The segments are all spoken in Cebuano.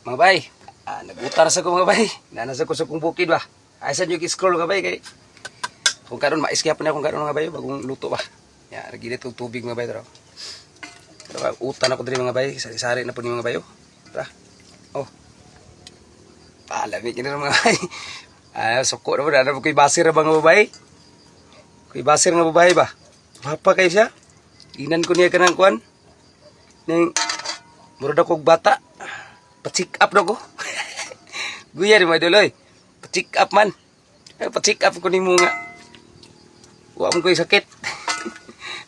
Mga bay, nag-utar sa ko, mga bay. Nanasa ko sa kong bukid ba. Ay sa nyo scroll, mga bay, kay kung karon mais kaya pa na akong karon, mga bay, bagong luto ba. Ya, naginit og tubig, mga bay, tara. Pero utan ako diri, mga bay, sari-sari na po ni mga bay. Oh. Tara. Oh. Palamig kini, mga bay. Ah, suko na po na ko'y basir ra ba nga babae? Ko'y basir nga babae ba? Papa kay siya. Inan ko niya kanang kuan. Ning murag ako og bata. Pa-check up na ko. Guya ni mga idol oy. Pa-check up man. Ay, pa-check up ko nimo nga. Wa mo ko'y sakit.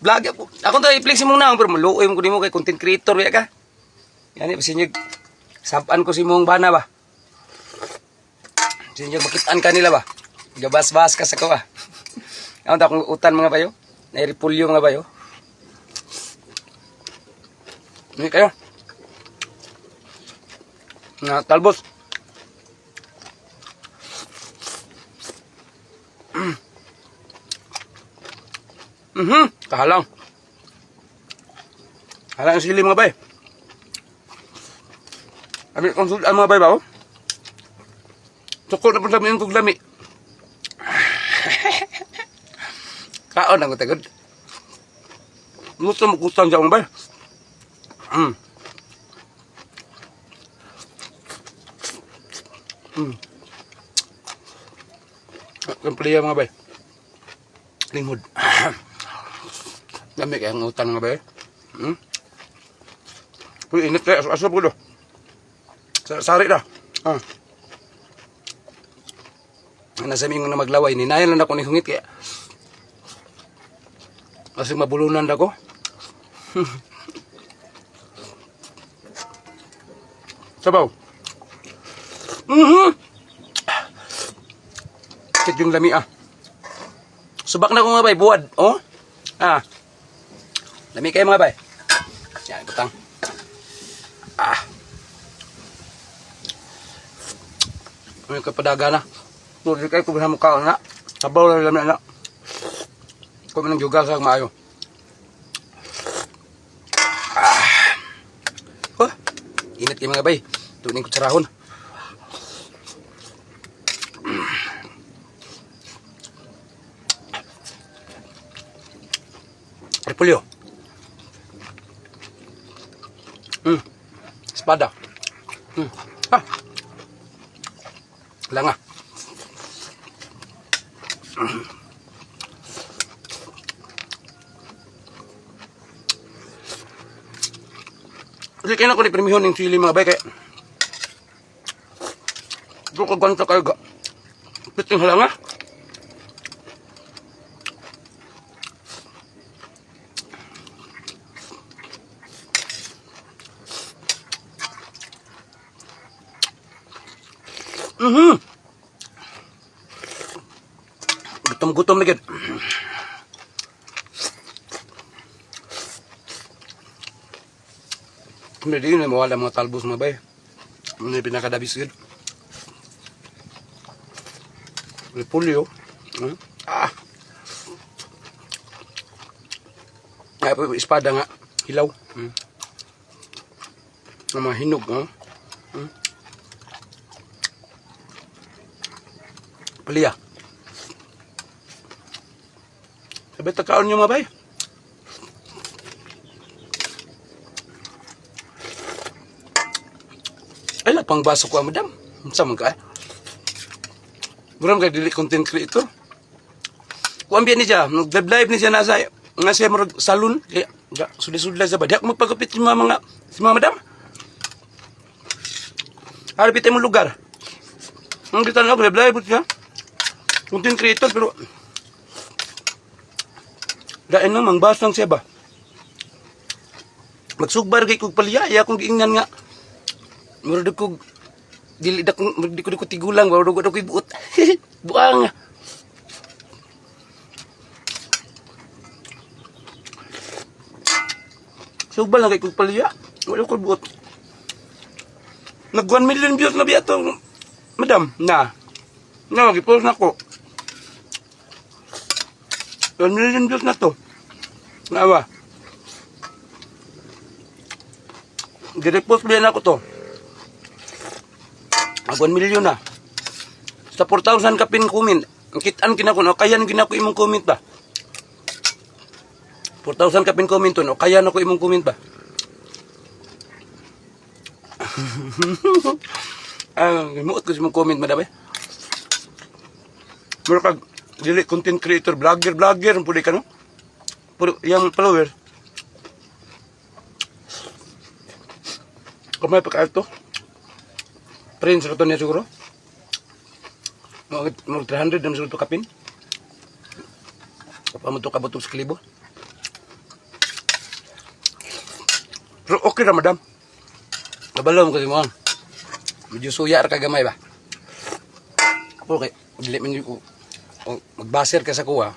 Vlog ako. Ako to i-flex mo na pero maluoy mo ko nimo kay content creator ya ka. Yani basin yung saban ko si mong bana ba. Basin yung makitaan ka nila ba. Gabas-bas ka sa ko ba. Ako ta akong utan, mga bayo. Nairipulyo, mga bayo. Hindi kayo. Na talbos. Kahalang. Halang ang sili, mga bay. Abi kong sudan, mga bay ba oh? Tukol na po sa yung kuglami. Kaon ang tagod. Gusto mo kutang sa mga bay. Ang playa, mga bay. Linghod. Dami kaya ang utang, mga bay. Pero init kaya aso-aso po do. Sari na. Ah. Nasa mingon na maglaway. Ninayan lang ako ni hungit kaya. Kasi mabulunan na ko. Sabaw. Kit yung lami ah. Subak na ko, mga bay, buwad. Oh. Ah. Lami kayo, mga bay. Yan, butang. Ah. Ano yung kapadaga na. Tuloy kayo kung mukha na. Sabaw lang lami na. Kung nang jugal sa maayo. Ah. Oh. Init kayo, mga bay. Tuning kutsarahon. Repolyo. Espada. Ah. Langa. Kasi kaya na ko ni premihon ng sili, mga bay, kaya doon ko ganito kayo ga. Piting halanga. Gutom-gutom na gid. Hindi na mawala mga talbos, mga bay. Ano yung pinakadabis gid. Repolyo. Ah. Ay, espada nga. Hilaw. Ang mga hinog. Oh. Palya. Sabi takaon nyo, mga bay. Ay, lapang baso ko, ah, madam. Sa man ka eh. Buram kay dili content creator. Kuan biya ni siya, nag live ni siya nasa murag salon kaya ga sudi-sudla sa ba. Di ako magpagupit si mga si mga madam. Harap mo lugar. Ang kita na live live siya. Content creator pero dain na mangbas lang siya ba. Magsugbar kay kog palya, iya akong giingnan nga. Murag kog dili da kong di ko tigulang, murag ko buot. Buang. Sugbal lang kay kog palya. Wala ko buot. Nag 1 million views na biya to. Madam, na. Na, gipost na ko. 1 million views na to. Na ba? Girepost biya na ako to. Mag 1 million na. Sa 4,000 ka pin comment. Ang kitaan kinako, no? Kayan ginako imong comment ba? 4,000 ka pin comment to, no? Kaya na ko imong comment ba? Ah, muot ko sa imong comment, madam eh. Mura kag dili content creator, vlogger, vlogger, ang puli ka, no? Puro, yung follower. Kamay pa to. Prince ra to niya siguro. Mga 300 naman siguro to kapin. Pa mo to kabutog sa kalibo. Pero okay ra, madam. Kabalo mo kasi mo. Medyo suya ra ka gamay ba? Okay, dili man ko o, magbaser ka sa kuha.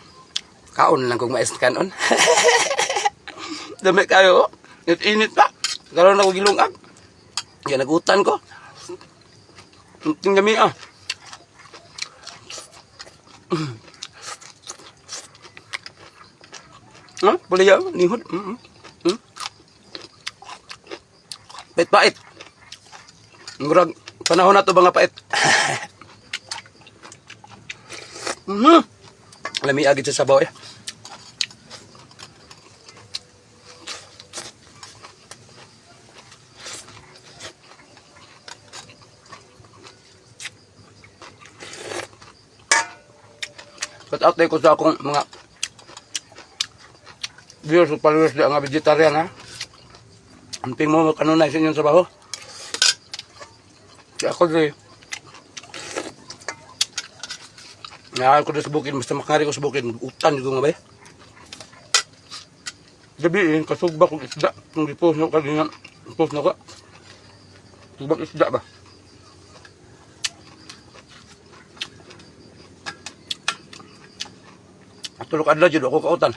Kaon lang kung mais kanon. Dami kayo. Oh. Init pa. Karon ako gilungag. Yan nagutan ko. Tingnan ah. Ha? Boleh ya? Nihod. Pait-pait. Murag panahon na to ba nga pait. Lami agad sa sabaw eh. Shout out ko sa akong mga viewers o followers di nga vegetarian ha. Amping mo kanunay sa inyong trabaho. Kaya ako di. Naa ko sa bukid, basta makangari ko sa bukid, utan ko nga ba eh. Gabi eh, kasugba kong isda. Kung di-post na kanina, post na ko. Sugbak isda ba? Tulok adlaw jud ako kautan.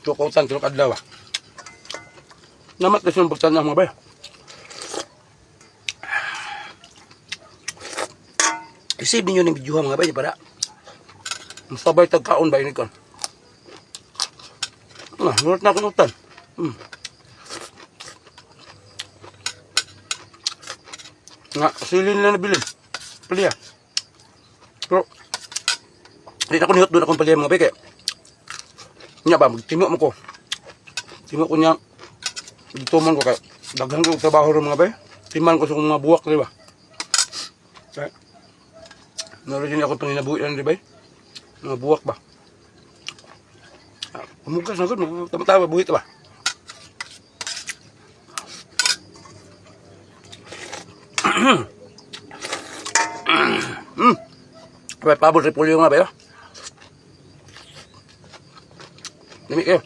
Tulok kautan, tulok adlaw ba. Namat kasi yung pagtanaw mga bay. I-save ninyo ng video mga bay para masabay tagkaon ba ini kon. Ah, nurot na akong utan. Nga, sili nila nabili. Palya. Pero, di na ako nihot doon akong palya mga bay kaya. Nya ba, magtimo mo ko. Timo ko niya. Dito man ko kaya. Daghan ko trabaho ron mga bay. Timan ko sa akong mga buwak, di ba? Kaya, naroon din ako panginabuhi di ba? Mga buwak ba? Ah, pumugas na ko, tama-tama, buhit ba? May pabol repolyo nga ba yun? Dami kayo.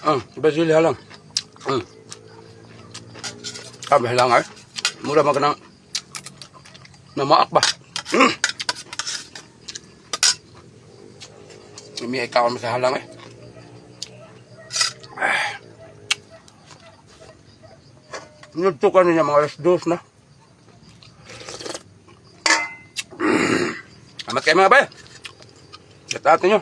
Ah, basil halang. Ah, halang ay. Mura man ka ng namaak ba? May ikaw sa halang eh. Ah. Nagto ka niya mga alas 2 na. Amat kayo mga bay. Shout out ninyo.